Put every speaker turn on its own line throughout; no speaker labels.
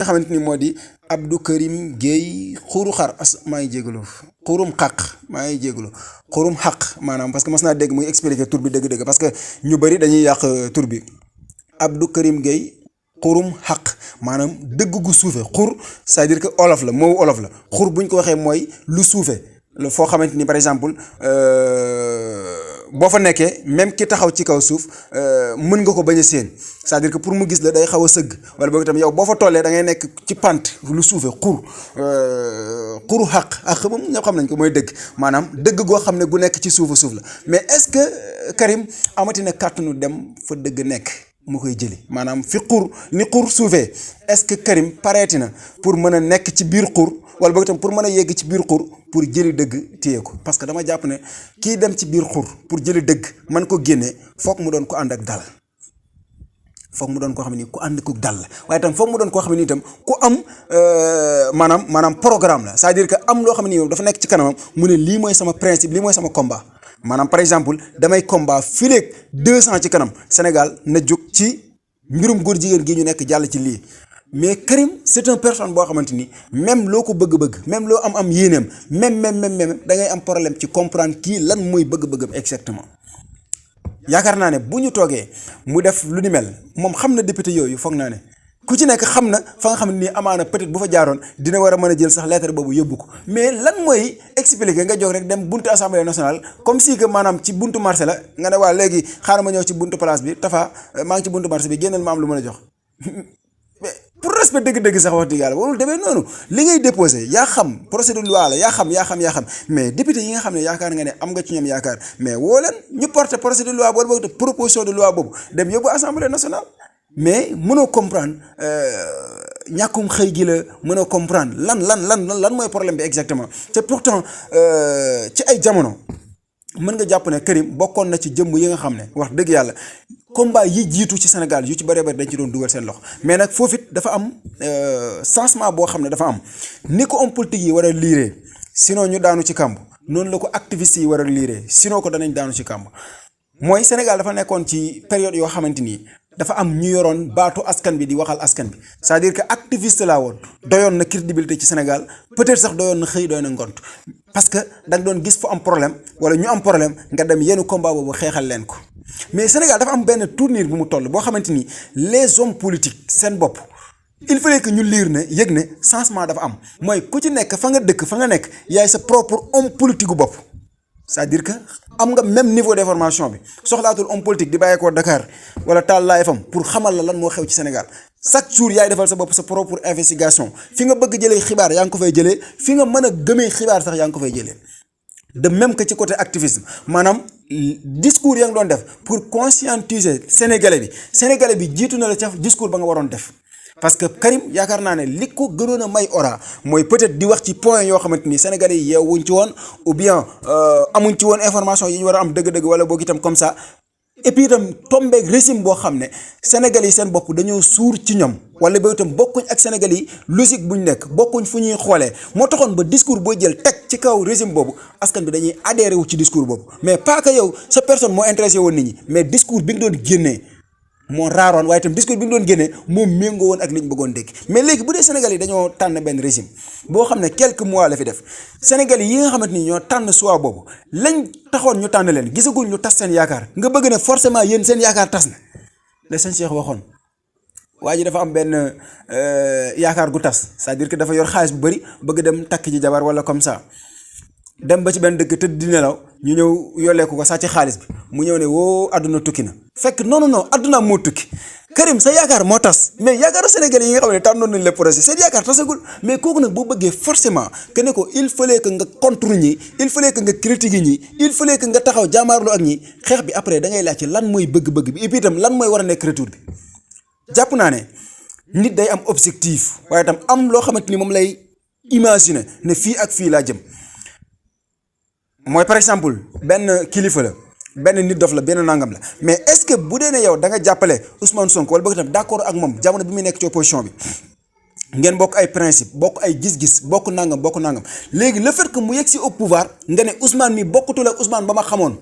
nga xamante ni moo di Abdou Karim Gueye xuru xar maa ngi jégalu xurum xaq maa ngi jégalu xurum xaq maanaam parce que mas naa dégg muy expliquer tur bi dëgg-dëgg parce que ñu bëri dañuy yàq tur bi Abdou Karim Gueye xurum xaq maanaam dëgg gu suufe xur c'est-à-dire que olof la moo olof la xur bu ñu ko waxee mooy lu suufe foo xamante ni par exemple boo fa nekkee même ki taxaw ci kaw suuf mën nga ko bañ a séen c'est-à-dire que pour mu gis la day xaw a sëgg wala boog itam yow boo fa tollee da ngay nekk ci pant lu suufe xuru xaq moom ñoo xam nañ ko mooy dëgg maanaam dëgg goo xam ne gu nekk ci suufa suuf la mais est-ce que Karim amati na kàttanu dem fa dëgg nekk mu koy jëli maanaam fi ni xur suufee est-ce que Karim pareeti na pour mën a nekk ci biir xur wala boog itam pour mën a yegg ci biir xur pour jëli dëgg téye ko parce que dama jàpp ne kii dem ci biir xur pour jëli dëgg man ko génne foog mu doon ko ànd ak dal foog mu doon koo xam ne nii ku ànd ko dal la waaye itam foog mu doon koo xam ne nii itam ku am maanaam programme la c'est-à-dire que am loo xam ne nii dafa nekk ci kanamam mu ne lii mooy sama principe lii mooy sama combat maanaam par exemple damay combat fileeg 200 ci kanam Sénégal na jóg ci mbirum góor jigéen gi ñu nekk jàll ci lii. mais Karim c'est une personne boo xamante ni même loo ko bëgg-bëgg même loo am yéeneem même da ngay am problème ci comprendre kii lan mooy bëgg-bëggam exactement yaakaar naa ne bu ñu toogee mu def lu ni mel moom xam na député yooyu foog naa ne ku ci nekk xam na fa nga xam ne nii amaana peut-être bu fa jaaroon dina war a mën a jël sax lettre boobu yóbbu ko mais lan mooy expliquer nga jóg rek dem buntu assemblée nationale comme si que maanaam ci buntu marché la nga ne waa léegi xaaral ma ñëw ci buntu place bi Tafa maa ngi ci buntu marché bi génneel ma am lu mën a jox. pour respect dëgg-dëgg sax wax dëgg yàlla warul demee noonu li ngay déposé yaa xam procès de loi la yaa xam mais député yi nga xam ne yaakaar nga ne am nga ci ñoom yaakaar mais woo leen ñu porté procès de loi boobu proposition de loi boobu dem yóbbu assemblée nationale mais mënoo comprendre ñàkkum xëy gi la mënoo comprendre lan mooy problème bi exactement te pourtant ci ay jamono mën nga jàpp ne Karim bokkoon na ci jëmm yi nga xam ne wax dëgg yàlla combat yi jiitu ci Sénégal yu ci bëree bëri dañ ci doon dugal seen loxo mais nag foofu it dafa am changement boo xam ne dafa am ni ko homme politique yi war a liiree sinon ñu daanu ci kàmb noonu la ko activistes yi war a liiree sinon ko danañ daanu ci kàmb mooy Sénégal dafa nekkoon ci période yoo xamante ni dafa am ñu yoroon baatu askan bi di waxal askan bi c'est-à-dire que activiste laa woon doyoon na crédibilité ci Sénégal peut-être sax doyoon na xëy doy na ngont parce que da nga doon gis fu am problème wala ñu am problème nga dem yenn combat boobu xeexal leen ko mais Sénégal dafa am benn tournure bu mu toll boo xamante ni les hommes politiques seen bopp il fallait que ñu liir ne yëg ne changement dafa am mooy ku ci nekk fa nga dëkk fa nga nekk yaay sa propre homme politique gu bopp c'est-à-dire que am nga même niveau d'information bi soxlaatul homme politique di bàyyeekoo Dakar wala taal laay fam pour xamal la lan moo xew ci Sénégal chaque jour yaay defal sa bopp sa propre investigation fi nga bëgg jëlee xibaar yaa ngi ko fay jëlee fi nga mën a gëmee xibaar sax yaa ngi ko fay jëlee de même que ci côté activisme maanaam discours yaa ngi doon def pour conscientiser sénégalais bi jiitu na la ca discours ba nga waroon def parce que Karim yaakaar naa ne li ko gënoon a may aura mooy peut-être di wax ci point yoo xamante ni sénégalais yi yeewuñ ci woon ou bien amuñ ci woon information yi ñu war a am dëgg-dëgg wala boog itam comme ça et puis itam tombeeg régime boo xam ne sénégalais yi seen bopp dañoo suur ci ñoom wala boog itam bokkuñ ak sénégalais yi logique buñ nekk bokkuñ fu ñuy xoolee moo taxoon ba discours boo jël teg ci kaw régime boobu askan bi dañuy adhéré wu ci discours boobu mais pas que yow sa personne moo intéressé woon nit ñi mais discours bi nga doon génnee moo raaroon waaye itam discours bi nga doon génnee moom méngoo woon ak li ñu bëggoon dégg mais léegi bu dee Sénégal yi dañoo tànn benn régime boo xam ne quelques mois la fi def Sénégal yi nga xamante ni ñoo tànn choix boobu lañ taxoon ñu tànn leen gisaguñ ñu tas seen yaakaar nga bëgg ne forcément yéen seen yaakaar tas na la sëñ Cheikh waxoon waa ji dafa am benn yaakaar gu tas c'est-à-dire que dafa yor xaalis bu bëri bëgg dem takk ji jabar wala comme ça dem ba ci benn dëkk tëdd di nelaw ñu ñëw yolleeku ko sàcc xaalis bi mu ñëw ne woo àdduna tukki na fekk non àdduna moo tukki Karim sa yaakaar moo tas mais yaakaaru Sénégalais yi nga xam ne tànnoon nañ le projet seen yaakaar tasagul mais kooku nag boo bëggee forcément que ne ko il fallait que nga contre ñi il fallait que nga critique ñi il fallait que nga taxaw jaamaarloo ak ñi xeex bi après da ngay laaj ci lan mooy bëgg-bëgg bi et puis itam lan mooy war a nekk retour bi jàpp naa ne nit day am objectif waaye itam am loo xamante ni moom lay imaginer ne fii ak fii laa jëm mooy par exemple benn kilifa la benn nit dof la benn nangam la mais est-ce que bu dee ne yow da nga jàppale Ousmane Sonko wala bëgg tam d'accord ak moom jamono bi muy nekk ci opposition bi ngeen bokk ay principe bokk ay gis-gis bokk nangam léegi le fait que mu yegg si au pouvoir nga ne Ousmane mi bokkutul ak Ousmane ba ma xamoon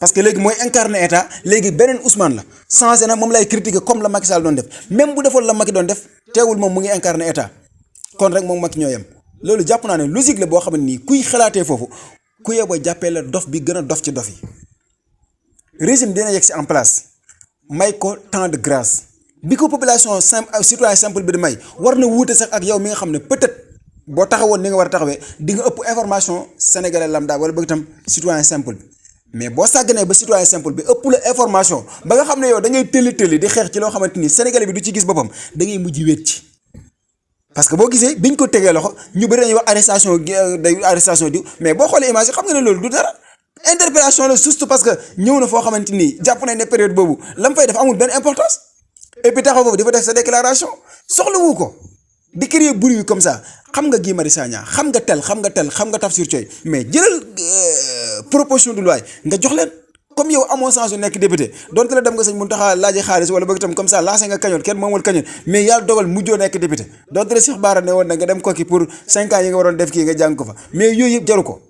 parce que léegi mooy incarné état léegi beneen Ousmane la changé na moom lay critiquer comme la Macky Sall doon def même bu defoon la Macky doon def teewul moom mu ngi incarné état kon rek moom Macky ñoo yem loolu jàpp naa ne logique la boo xam ne nii kuy xalaatee foofu ku yeboo jàppee la dof bi gën a dof ci dof yi régime dina yegg si en place may ko temps de grâce bi ko population simple citoyen simple bi di may war na wuute sax ak yow mi nga xam ne peut-être boo taxawoon ni nga war a taxawee di nga ëpp information sénégalais lambda wala bëgg itam citoyen simple bi mais boo sàgganee ba citoyen simple bi ëpp la information ba nga xam ne yow da ngay tëli di xeex ci loo xamante ni sénégalais bi du ci gis boppam da ngay mujj wéet ci parce que boo gisee biñ ko tegee loxo ñu bëri dañuy wax arrestation diw mais boo xoolee image yi xam nga ne loolu du dara interpellation la juste parce que ñëw na foo xamante ni jàpp nañ ne période boobu la mu fay def amul benn importance et puis taxaw foofu dafa def sa déclaration soxlawu ko di créer bruit bi comme ça xam nga Guy Marius Sagna xam nga Tafsir Thioye mais jëlal proposition de loi nga jox leen comme yow amoo chance yu nekk député donte la dem nga sëñ Mountakha laaji xaalis wala bëgg itam comme ça lancé nga cagnotte kenn moomul cagnotte mais yàlla dogal mujjoo nekk député donte la Cheikh Bara ne woon na nga dem kokki pour 5 ans yi nga waroon def kii nga jàng ko fa mais yooyu yëpp jaru ko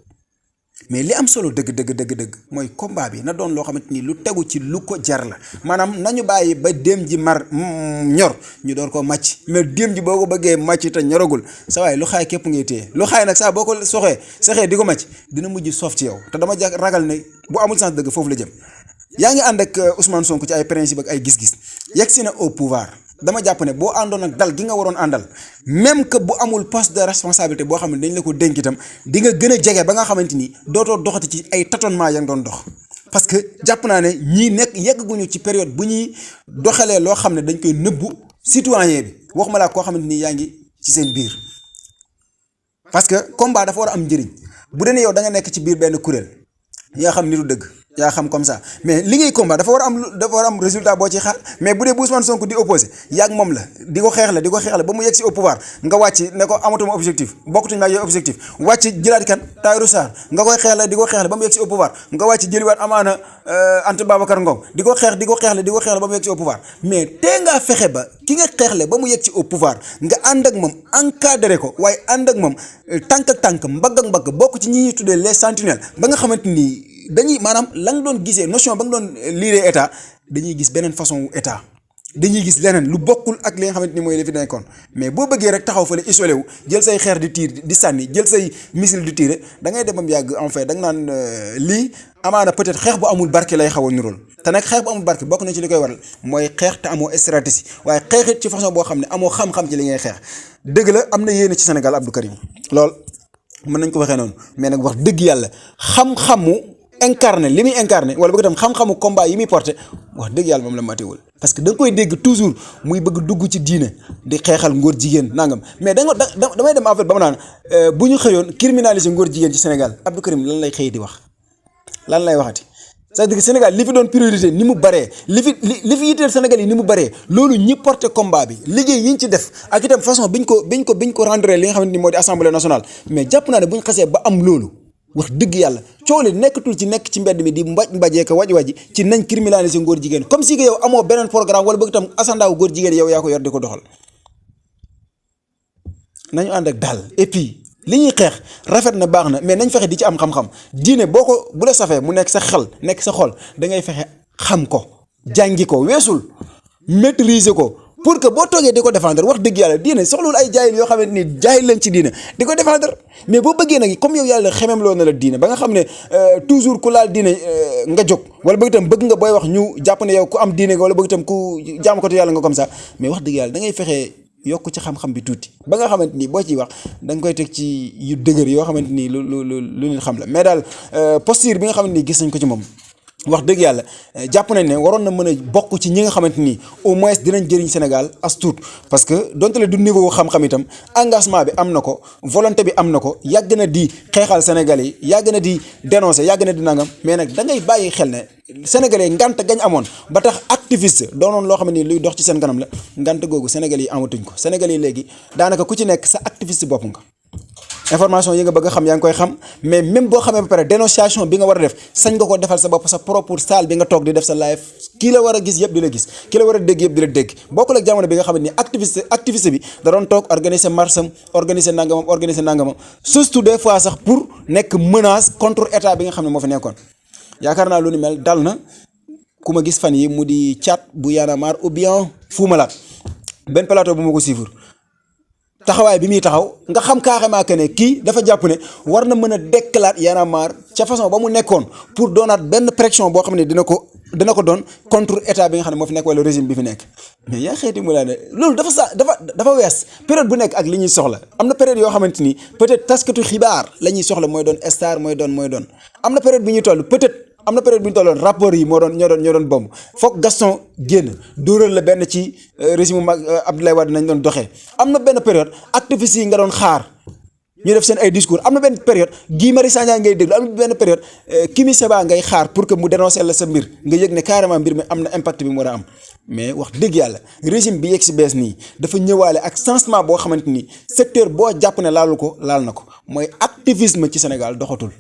mais li am solo dëgg mooy combat bi na doon loo xamante ni lu tegu ci lu ko jar la maanaam nañu bàyyi ba déem ji ñor ñu door ko màcc mais déem ji boo ko bëggee màcc te ñoragul sa waaye lu xaay képp ngay téye lu xaay nag saa boo ko saxee di ko màcc dina mujj soof ci yow te dama ragal ne bu amul sens dëgg foofu la jëm yaa ngi ànd ak Ousmane Sonko ci ay principe ak ay gis-gis yegg si na au pouvoir dama jàpp ne boo àndoon ak dal gi nga waroon àndal même que bu amul poste de responsabilité boo xam ne dañ la ko dénk itam di nga gën a jege ba nga xamante ni dootoo doxati ci ay tâtonnement ya nga doon dox parce que jàpp naa ne ñii nekk yegguñu ci période bu ñuy doxalee loo xam ne dañ koy nëbbu citoyen bi waxuma laa koo xamante ni yaa ngi ci seen biir parce que combat dafa war a am njëriñ bu dee ne yow da nga nekk ci biir benn kuréel yaa xam nitu dëgg yaa xam comme ça mais li ngay combat dafa war a am résultat boo ci xaar mais bu dee bu Ousmane Sonko di opposé yaag moom la di ko xeex la ba mu yegg si au pouvoir nga wàcc ne ko amatuma objectif bokkatuñ ma ak yow objectif wàcc jëlaat kan Tahirou Sarr nga koy xeex la di ko xeex la ba mu yegg si au pouvoir nga wàcc jëliwaat amaana Anta Babacar Ngom di ko xeex la ba mu yegg si au pouvoir mais tee ngaa fexe ba ki nga xeex la ba mu yegg si au pouvoir nga ànd ak moom encadré ko waaye ànd ak moom tànk ak tànk mbagg ak mbagg bokk ci ñi ñuy tuddee les sentinelles ba nga xamante ni dañuy maanaam la nga doon gisee notion ba nga doon liiree état dañuy gis beneen façon état dañuy gis leneen lu bokkul ak li nga xamante ni mooy li fi nekkoon mais boo bëggee rek taxaw fële isolé wu jël say xeer di tiir di sànni jël say missile di tiire da ngay dem ba mu yàgg en fait da nga naan lii amaana peut-être xeex bu amul barke lay xaw a niróol te nag xeex bu amul barke bokk na ci li koy waral mooy xeex te amoo stratégie waaye xeexit ci façon boo xam ne amoo xam-xam ci li ngay xeex dëgg la am na yéene ci Sénégal Abdou Karim lool mën nañ ko waxee noonu mais nag wax dëgg yàlla xam-xamu incarné li muy incarné wala bëgg tam xam-xamu combat yi muy porté wax dëgg yàlla moom la matéwul parce que da nga koy dégg toujours muy bëgg dugg ci diine di xeexal ngóor jigéen nangam mais damay dem en fait ba ma naan bu ñu xëyoon criminaliser ngóor jigéen ci Sénégal Abdou Karim lan lay xëy di wax lan lay waxati c'est-à-dire que Sénégal li fi doon priorité ni mu baree li fi yitteel Sénégal yi ni mu baree loolu ñi porté combat bi liggéey yi ñu ci def ak itam façon biñ ko rendre li nga xamante ni moo di assemblée nationale mais jàpp naa ne bu ñu xasee ba am loolu wax dëgg yàlla coow li nekkatul ci nekk ci mbedd mi di mbajee ko waj ci nañ criminaliser ngóor jigéen comme si que yow amoo beneen programme wala bëgg itam asandaawu góor jigéen yow yaa ko yor di ko doxal nañu ànd ak daal et puis li ñuy xeex rafet na baax na mais nañ fexe di ci am xam-xam diine boo ko bu la safee mu nekk sa xel nekk sa xol da ngay fexe xam ko jàngi ko weesul maîtriser ko pour que boo toogee di ko défendre wax dëgg yàlla diine soxlul ay jaayil yoo xamante ni jaayil leen ci diine di ko défendre mais boo bëggee nag comme yow yàlla xemem loo na la diine ba nga xam ne toujours ku laal diine nga jóg wala bëgg itam bëgg nga booy wax ñu jàpp ne yow ku am diine nga wala bëgg itam ku jaam ko te yàlla nga comme ça mais wax dëgg yàlla da ngay fexe yokk ci xam-xam bi tuuti ba nga xamante ni boo ciy wax da nga koy teg ci yu dëgër yoo xamante ni lu nit xam la mais daal posture bi nga xamante ni gis nañ ko ci moom wax dëgg yàlla jàpp nañ ne waroon na mën a bokk ci ñi nga xamante ni au moins dinañ jëriñ Sénégal as tuut parce que donte le du niveau xam-xam itam engagement bi am na ko volonté bi am na ko yàgg na di xeexal Sénégalais yi yàgg na di dénoncer yàgg na di nangam mais nag da ngay bàyyi xel ne Sénégalais yi ngant gañ amoon ba tax activiste doonoon loo xam ne luy dox ci seen kanam la ngant googu Sénégalais yi amatuñ ko Sénégalais yi léegi daanaka ku ci nekk sa activiste bopp nga. information yi nga bëgg a xam yaa ngi koy xam mais même boo xamee ba pare dénonciation bi nga war a def sañ nga ko defal sa bopp sa propre salle bi nga toog di def sa live kii la war a gis yëpp di la gis kii la war a dégg yëpp di la dégg bokkul ak jamono bi nga xam ne ni activiste bi da doon toog organiser marcham organiser nangamam surtout des fois sax pour nekk menace contre état bi nga xam ne moo fi nekkoon yaakaar naa lu ni mel dal na ku ma gis fan yi mu di Thiat bu Y'en a marre ou bien Fou Malade benn plateau bu ma ko suivre taxawaay bi muy taxaw nga xam carrément que ne kii dafa jàpp ne war na mën a dekkalaat Y'en a marre ca façon ba mu nekkoon pour doonaat benn pression boo xam ne dina ko doon contre état bi nga xam ne moo fi nekk wala régime bi fi nekk mais yaa xeeti mu laa ne loolu dafa wees période bu nekk ak li ñuy soxla am na période yoo xamante ni peut-être taskatu xibaar la ñuy soxla mooy doon star mooy doon am na période bi ñuy toll peut-être am na période bu ñu tolloon rapport yi ñoo doon bomb foog Gaston génn dóoral la benn ci régime mag Abdoulaye Wade nañ doon doxee am na benn période activistes yi nga doon xaar ñu def seen ay discours am na benn période Guy Marius Sagna ngay déglu am na benn période Kimi Seba ngay xaar pour que mu dénoncer la sa mbir nga yëg ne carrément mbir mi am na impact bi mu war a am mais wax dëgg yàlla régime bi yegg si bees nii dafa ñëwaale ak changement boo xamante ni secteur boo jàpp ne laal na ko mooy activisme ci Sénégal doxatul.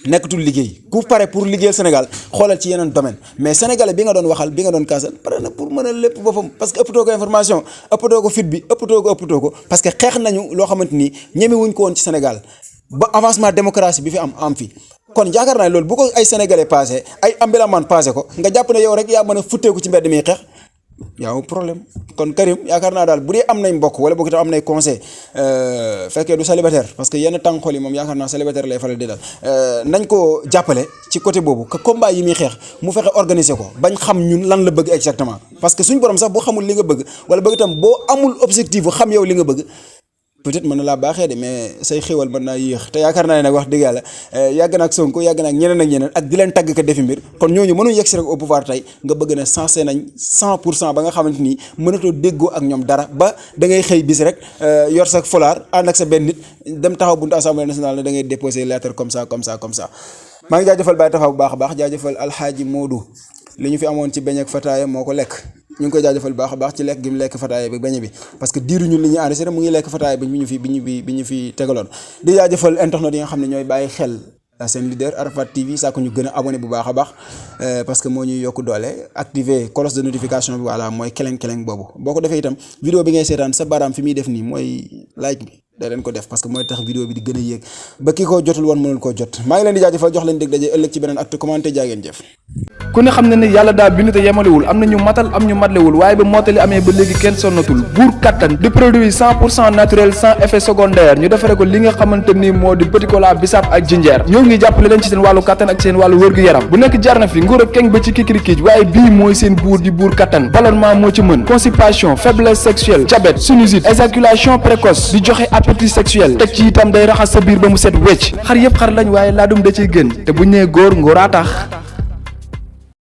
nekkatul liggéey ku pare pour liggéeyal Sénégal xoolal ci yeneen domaine mais sénégalais bi nga doon waxal bi nga doon kaasal pare na pour mën a lépp boppam parce que ëppatoo ko information ëppatoo ko fit bi ëppatoo ko parce que xeex nañu loo xamante ni ñemewuñ ko woon ci Sénégal ba avancement démocratie bi fi am fi kon yaakaar naa loolu bu ko ay sénégalais passé ay ambilaman passé ko nga jàpp ne yow rek yaa mën a futteeku ci mbedd mi xeex yaa problème kon Karim yaakaar naa daal bu dee am nañ mbokk wala boog itam am nay conseil fekkee du célibataire parce que yenn tànqol yi moom yaakaar naa célibataire lay faral di dal nañ ko jàppale ci côté boobu que combat yi muy xeex mu fexe organiser ko bañ xam ñun lan la bëgg exactement parce que suñ borom sax boo xamul li nga bëgg wala bëgg itam boo amul objectif bu xam yow li nga bëgg peut-être mën na laa baaxee de mais say xéwal mën naa yéex te yaakaar naa ne nag wax dëgg yàlla yàgg na ak Sonko yàgg na ak ñeneen ak di leen tagg ka defi mbir kon ñooñu mënuñ yegg si rek au pouvoir tey nga bëgg ne sensé nañ 100% ba nga xamante ni mënatoo déggoo ak ñoom dara ba da ngay xëy bis rek yor sa folaar ànd ak sa benn nit dem taxaw buntu assemblée nationale ne da ngay déposer lettre comme ça maa ngi jaajëfal Baye Taxaw bu baax a baax jaajëfal Alxaaji Modou li ñu fi amoon ci beñ ak fataaya moo ko lekk ñu ngi koy jaajëfal baax a baax ci lekk gi mu lekk fataaya bi beñ bi parce que diiru ñun li ñuy enregistré mu ngi lekk fataaya bi ñu fi tegaloon di jaajëfal internet yi nga xam ne ñooy bàyyi xel seen leader Arafat TV saa ko ñu gën a abonné bu baax a baax parce que moo ñuy yokk doole activer cloche de notification bi voilà mooy keleng boobu boo ko defee itam vidéo bi ngay seetaan sa baaraam fi muy def nii mooy like bi da leen ko def parce que mooy tax vidéo bi di gën a yéeg ba ki ko jotul woon mënul koo jot maa ngi leen di jaajëfal jox leen dégg daje ëllëg ci beneen acte commenté jaageen jëf
ku ne xam na ne yàlla daa bind te yemalewul am na ñu matal am ñu matlewul waaye ba mottali amee ba léegi kenn sonnatul buur kattan di produit 100% naturel sans effet secondaire ñu defare ko li nga xamante ni moo di petit cola bisaab ak jinjeer ñoo ngi jàppale leen ci seen wàllu kattan ak seen wàllu wërgu-yaram bu nekk jar na fi nguur ak keng ba ci kikirikiij waaye bii mooy seen buur di buur kattan ballonnement moo ci mën constipation faiblesse sexuelle diabète sinusite éjaculation précoce di joxe appétit sexuel teg ci itam day raxas sa biir ba mu set wecc xar yëpp xar lañ waaye laadum da ciy gën te bu ñu nee góor ngóoraa tax